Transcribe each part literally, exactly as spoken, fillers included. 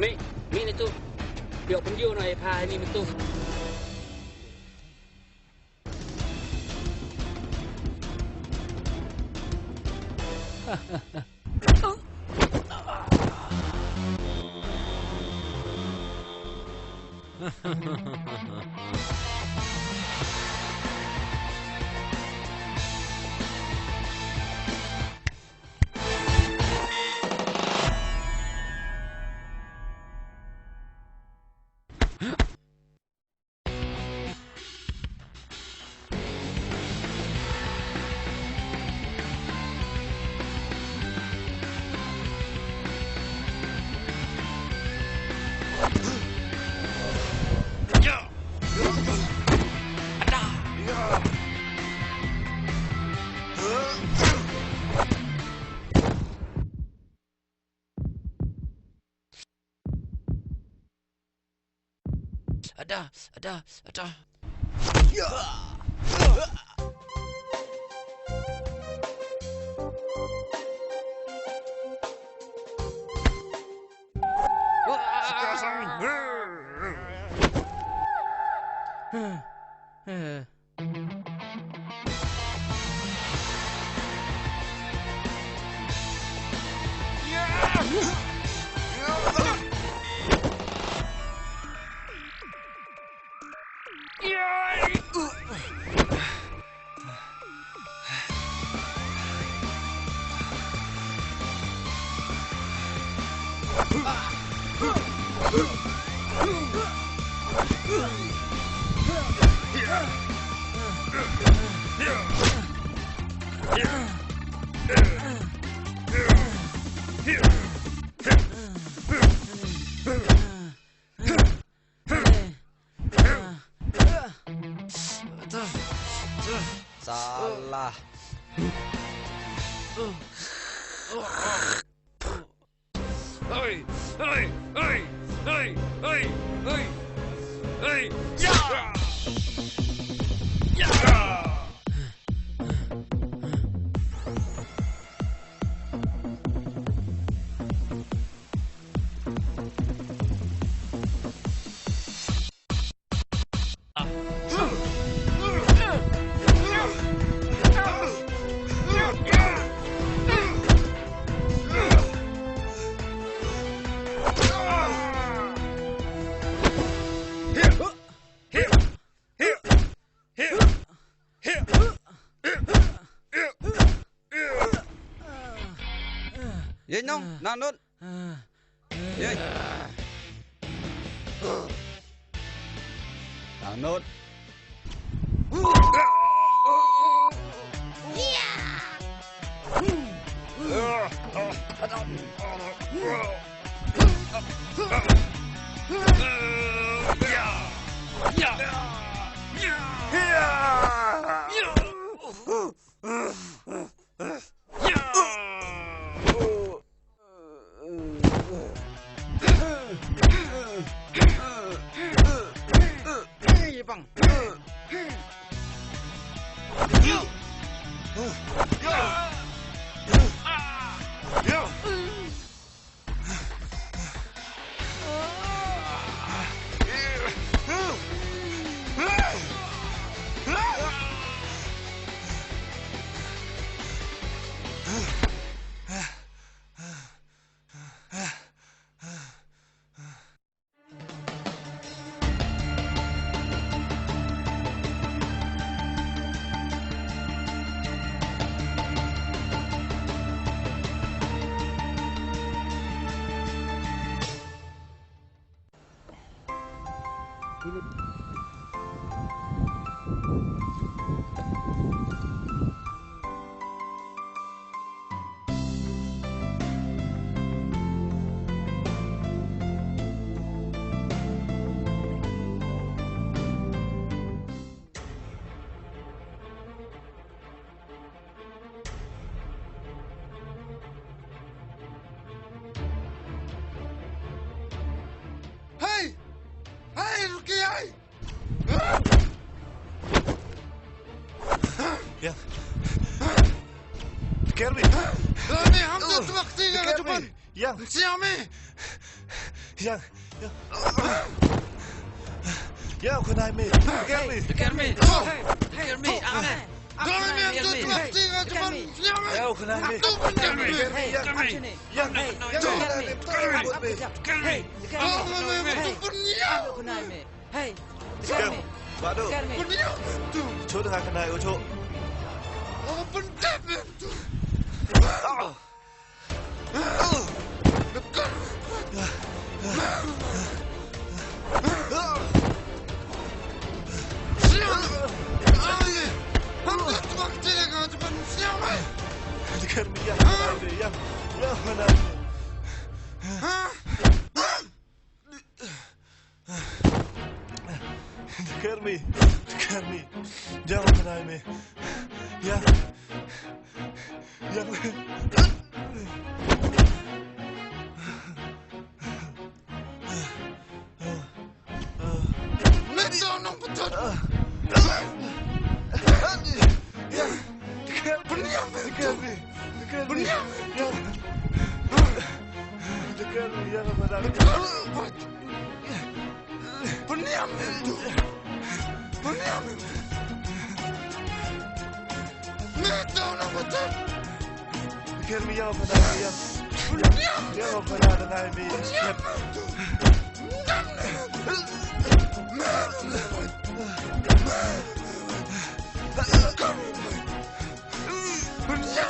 Mih, mih na tu. Ïoh pynjur noh ïa pha ni mynta. Ada, ada, ada. Salah. Hei, hei, hei, hei, hei, hei, hei. Ya! Ya! Ïeng noh, nang nud. Ïeng. Nang nud. Hey! Hey, ruki, hey! Ïa. Kerbi. Kerbi, ham tu tu waktu ïa ka jupan. Ïa. Siang mi. Ïa, ïa. Ïa, u khynnai me. Dker me. Dker me. Dker me. Ap me. Ap me. Dker me. Ïa, u khynnai me. Dker me. Ïa, ïa. Dker me. Ïa, u khynnai me. Dker me. Ïa, u khynnai me. Hey, dker me. Ap u khynnai me. Hey, dker me. Dker me. Dker me. Shu dang khynnai u shu. Dker me, ïa, ïa, ïa, ïa. Dker me, dker me. Ïa, u khynnai me. Ïa. Ïa. Me to nongpynthut. Ïa. Dker me, dker me. Dker me. Ïa. Dker me, ïa, nga pynthut. Pynïam tu. Pynïam. Me to nongpynthut. Dker me, ïa, pynïam, ïa. Pynïam. Ïa, pynïam, dker me. Pynïam tu. Pynïam. Pynïam.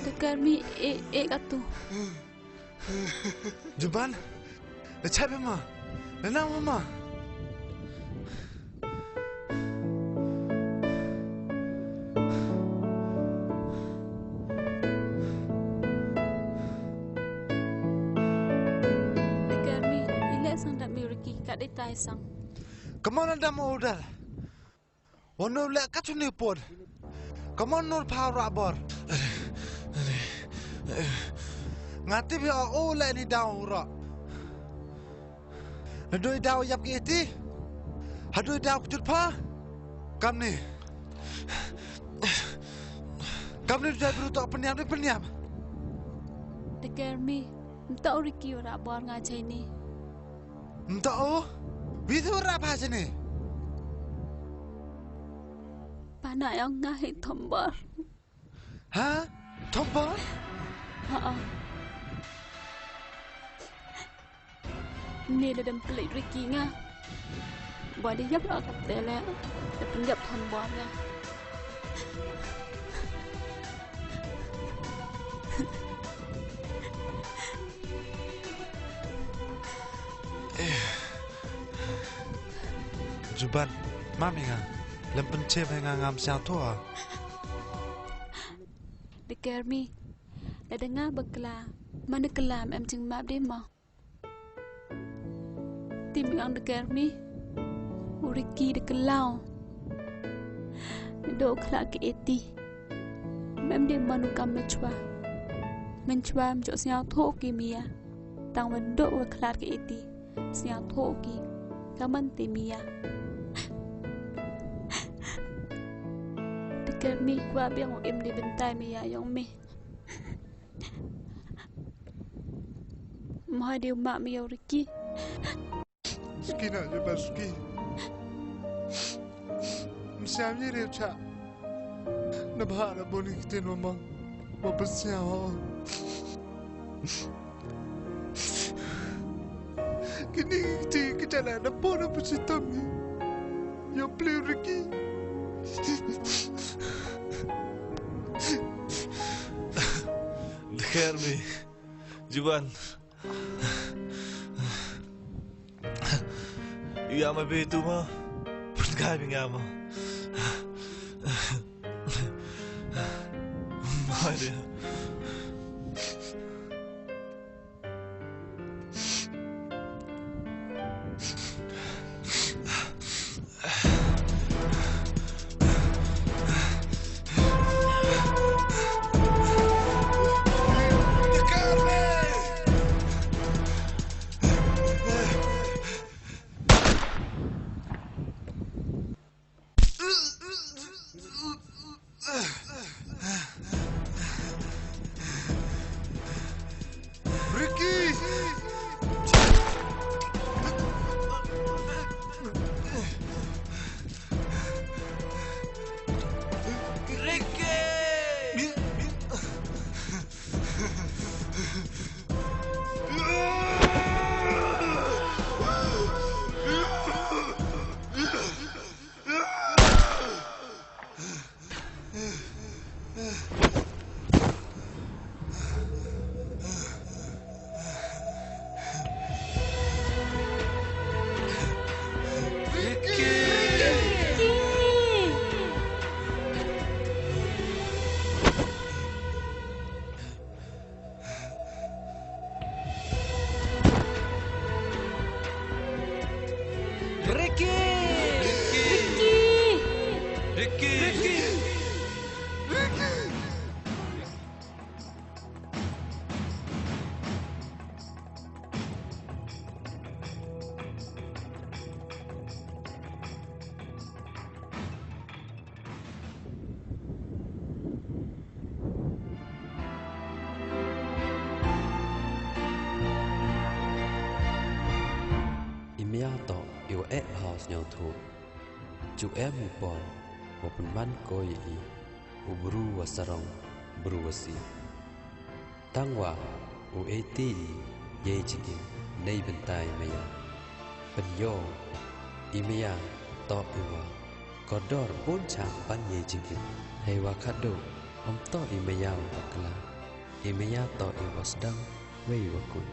Dker me, eh, eh, katto. Juban, la chait bha ma, la nang bha ma. Dker me, i leh sang dap me u Ricky, ka dei tai sang. Kumno la dap ma u Dal? Wan u leh ka jong u pud. Kumno u pha u Rahbor. Nga tip ïa u leh ni daw u rah. Naduh i daw ïap ki iti haduh i daw kjut pha. Kamni. Kamni u dei briew uto pynïam, dei pynïam. Dker me, mynta u Ricky u rah bor nga jai ni. Mynta u, wi tu rah bha jani. Ba na ïa nga hi Thombor. Ha? Thombor? Ha. Ni la dang pynleit Ricky nga. Ba dei ïap la ka te le. Te pynïap Thombor nga. Juban, mami nga. Lem pynche ba nga ngam sngewthuh. Dker mi. Lada nga bakla, man da klam em jingmap de mo. Tim ngang dker mi. U Ricky da khlaw. Naduh u khlad ki eti. Mem de man u kam mynchwa. Mynchwa mynjok sngewthuh ki mia. Tang wa duh wa khlad ki eti. Sngewthuh ki. Ka man te mia. Dker mi kwah biang u im de bynta mia yong mi. Mha de u mah mi ïa u Ricky. Suki na jaba suki. Msiam ni reu cha. Na bha na boni kitin mama. Ma psiam ha. Kini kiti kita la na bona psitam ni. Yo play Ricky. Deker mi. Juban. Ïa ma be tu ma. Pun kai bi nga ma. Ma dia. Ricky! Ricky! Ricky! Ricky! Ricky! I maya toh iwa eh bha u sñiawthooh. Ju em u por wa pynman ko ya i, u bru wa sarong, bru wa sih. Tangwa u aiti i yei jingim neibynta i maya. Pynyoh, i maya toh iwa kordor bun cham ban yei jingim. Heiwa khadduh ym toh i maya u bakla, i maya toh iwa sdang wei wa kut.